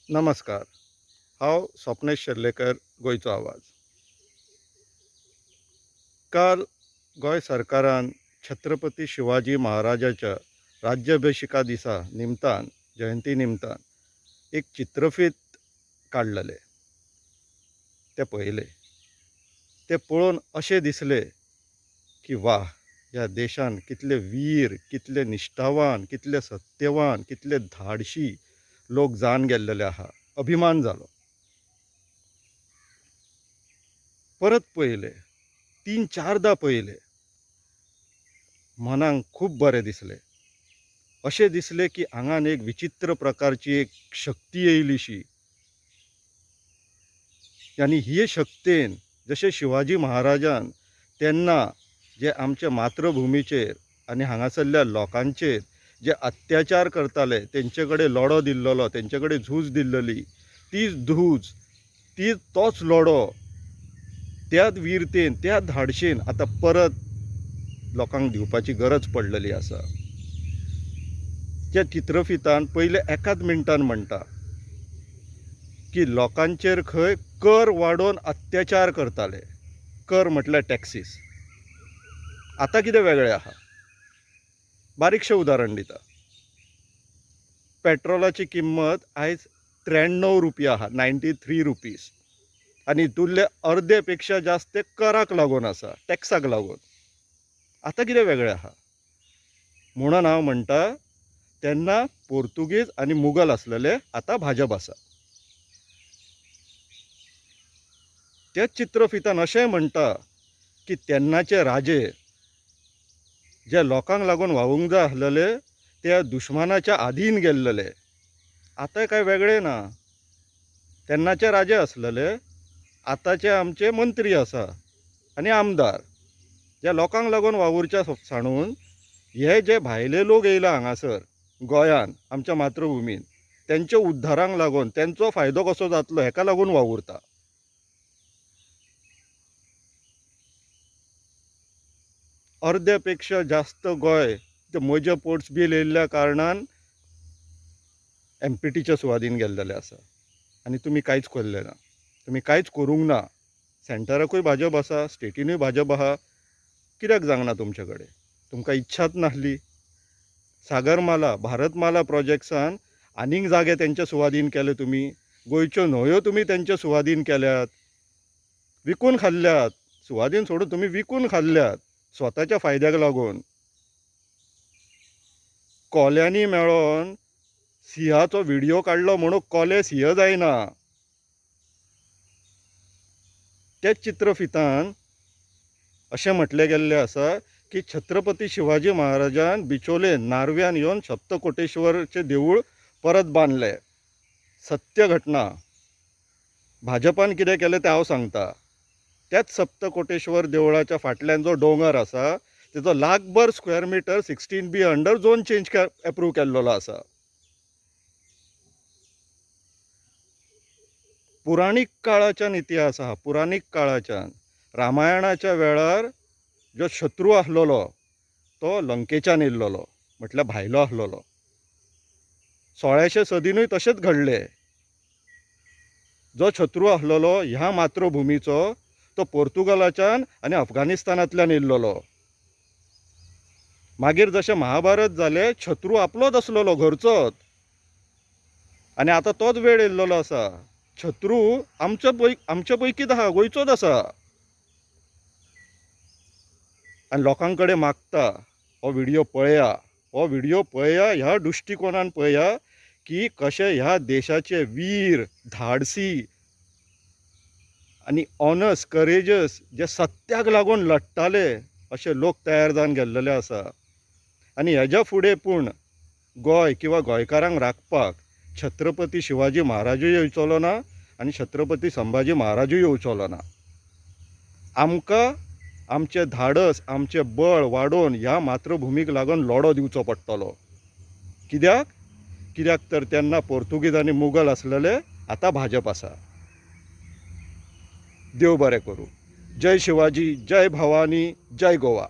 नमस्कार, हांव स्वप्नेश शेर्लेकर, गोंयचो आवाज. काल गोंय सरकारान छत्रपती शिवाजी महाराजाच्या राज्याभिषेका दिसा निमतान, जयंती निमतान एक चित्रफीत काडलेलें, तें पळयलें. तें पळोवन अशें दिसलें की वा, ह्या देशान कितले वीर, कितले निश्ठावान, कितले सत्यवान, कितले धाडशी लोक जावन गेल्लेले आहा. अभिमान जालो. परत पळयलें, तीन चारदां पळयलें, मनाक खूब बरें दिसलें. अशें दिसलें की आंगान एक विचित्र प्रकारची एक शक्ती येयलीशी आनी ही शक्तेन जशें शिवाजी महाराजान तेन्ना जे आमच्या मातृभुमीचेर आनी हांगासरल्या लोकांचेर जे अत्याचार करताले तेंचे कडेन लढो दिल्लोलो, तेंचे कडेन झूज दिल्लली, तीच झूज, ती तोच लढो त्याच वीरतेन, त्या धाडशेन आतां परत लोकांक दिवपाची गरज पडलेली आसा. त्या चित्रफितान पयले एकाच मिनटान म्हणटा की लोकांचेर खंय कर वाडोवन अत्याचार करताले. कर म्हटल्यार टॅक्सीस. आतां कितें वेगळें आहा? बारीकशें उदाहरण दिता. पेट्रोलाची किंमत आयज 93 रुपया आहा, 93 रुपीज, आनी हितूंतले अर्दे पेक्षा जास्त ते कराक लागून आसा, टॅक्साक लागून. आतां कितें वेगळें आहा? म्हणून हांव म्हणटा तेन्ना पोर्तुगीज आनी मुगल आसलेले, आतां भाजप आसा. त्याच चित्रफितान अशेंय म्हणटा की तेन्नाचे राजे जे लोकांक लागून वावूंक जाय आसलेले त्या दुश्मनाच्या आधीन गेल्लेले. आतां कांय वेगळें ना. तेन्नाचे राजे आसलेले, आतांचे आमचे मंत्री आसा आनी आमदार, ज्या लोकांक लागून वावुरच्या सांडून हे जे भायले लोक येयला हांगासर गोंयान, आमच्या मातृभुमीन, तेंच्या उद्धारांक लागून तेंचो फायदो कसो जातलो हेका लागून वावुरता. अर्द्या पेक्षा जास्त गोंय ते म्हज्या पोर्ट्स बील येयल्ल्या कारणान एमपीटीच्या सुवादीन गेल्लेलें आसा आनी तुमी कांयच केल्लें ना, तुमी कांयच करूंक ना. सेंटराकूय भाजप आसा, स्टेटीनूय भाजप आहा, कित्याक जावंक ना तुमचे कडेन? तुमकां इच्छाच नासली. सागरमाला, भारतमाला प्रोजेक्ट्सान आनीक जागे तेंच्या सुवादीन केले तुमी, गोंयच्यो न्हंयो तुमी तेंच्या सुवादीन केल्यात, विकून खाल्ल्यात. सुवादीन सोडून तुमी विकून खाल्ल्यात स्वताच्या फायद्याक लागून. कोल्यांनी मेळोन सिंहाचो व्हिडियो काडलो म्हणून कोले सिंह जायना. त्याच चित्रफितान अशें म्हटलें गेल्लें आसा की छत्रपती शिवाजी महाराजान बिचोले नार्व्यान येवन सप्तकोटेश्वरचें देवूळ परत बांदलें. सत्य घटना. भाजपान कितें केलें तें हांव सांगता. त्याच सप्तकोटेश्वर देवळाच्या फाटल्यान जो दोंगर आसा तेजो लाखभर square metre 16B under zone change approve केल्लो आसा. पुराणीक काळाच्यान इतिहास आहा, पुराणीक काळाच्यान. रामायणाच्या वेळार जो शत्रू आसलेलो तो लंकेच्यान येयल्लोलो, म्हटल्यार भायलो आसलेलो. 1600 सदीनूय तशेंच घडलें. जो शत्रू आसलेलो ह्या मातृभुमीचो तो पोर्तुगालाच्यान आनी अफगाणिस्तानांतल्यान येयल्लोलो. मागीर जशें महाभारत जालें, शत्रू आपलोच आसलेलो, घरचोच. आनी आतां तोच वेळ येयल्लोलो आसा. शत्रू आमच्या पैकीच आहा, गोंयचोच आसा. आनी लोकां कडेन मागता, हो व्हिडियो पळया, हो व्हिडियो पळया, ह्या दृश्टिकोणान पळया की कशें ह्या देशाचे वीर, धाडसी आनी ऑनस्ट, करेजस, जे सत्याक लागून लडटाले अशे लोक तयार जावन गेल्लेले आसा. आनी हेज्या फुडें पूण गोंय किंवा गोंयकारांक राखपाक छत्रपती शिवाजी महाराजूय येवचलो ना आनी छत्रपती संभाजी महाराजूय येवचलो ना. आमकां आमचें धाडस, आमचें बळ वाडोवन ह्या मातृभुमीक लागून लढो दिवचो पडटलो. कित्याक? कित्याक तर तेन्ना पोर्तुगीज आनी मुगल आसलेले, आतां भाजप आसा. देव बरें करूं. जय शिवाजी, जय भवानी, जय गोवा.